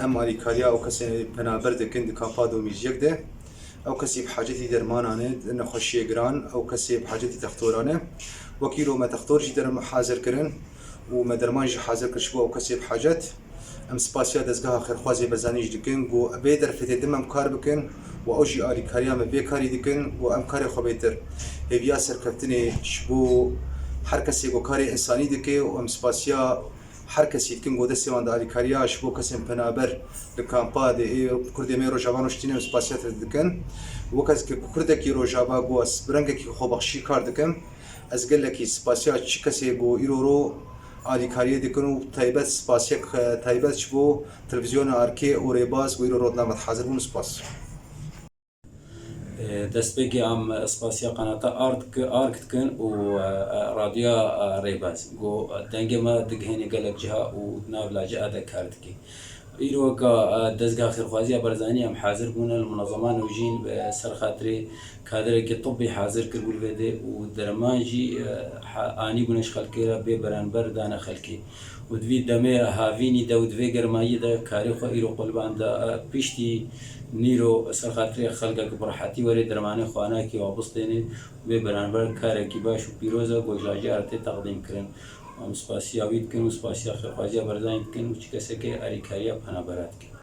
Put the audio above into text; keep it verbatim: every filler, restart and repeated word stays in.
Em alîkariya ew kesê penaber dikin di kampa Domîjiyek de. Ew kesê bi hacetî dermanan e, di nexweşiyê giran, ew kesê bi hacetî textoran e. Wekî îro me textor jî derm hazir kirin û me derman jî hazir kir ji bo ew kesê bi hacet. Em spasiya dezgeha xêrxwazê Berzanî jî dikin ku vê derfetê din em kar bikin û ew jî alîkariya me vê karî dikin û em karê xwe bêtir hêviya serkeftinê ji bo her kesê ku karê însanî dike û em spasiya her kesî dikin ku destê wan di alîkariya ji bo kesên penaber li kampa de ê Kurdê me Rojava rûniştîne em spasiya te dikin. Wek ez ku Kurdekî Rojava ku ez bi rengekî xwebexşî kar dikim, ez gelekî spasiya çi kesê ku îro ro alîkariyê dikin û taybet spasiyek, e, taybet ji bo televîzyona Arkê û Rêbaz ku îro rot navmet hazir bûn spas. E, destpêkê em spasiya qenata Ark, Ark dikin û, e, e, radyoya, e, Rêbaz. Ku dengê me digihêne gelek ciha û di nav lacê de kar dike. Îro weka, e, dezgeha xêrxwaziya Barzanî em hazir bûne li munezeman û jîn, e, ser xatirê kaderekî tibbî hazir kiribû li vê dê û derman jî, e, ha-, anî bûne ji xelkê re bê beranber dane xelkê. Û di vî demê havînî de û di vê germayî de karê xwe îro qulban da, e, piştî nîro ser xatirê xelkek bi rehetî were dermanê xwe anakê wa bistêne, bê beranber karekî baş û pîroz e, ku ji lacê re tê teqdîm kirin. Em spasiya wî dikin û spasiya xêrxwaziya Barzanî dikin û çi kesekê alîkariya penabera dikin.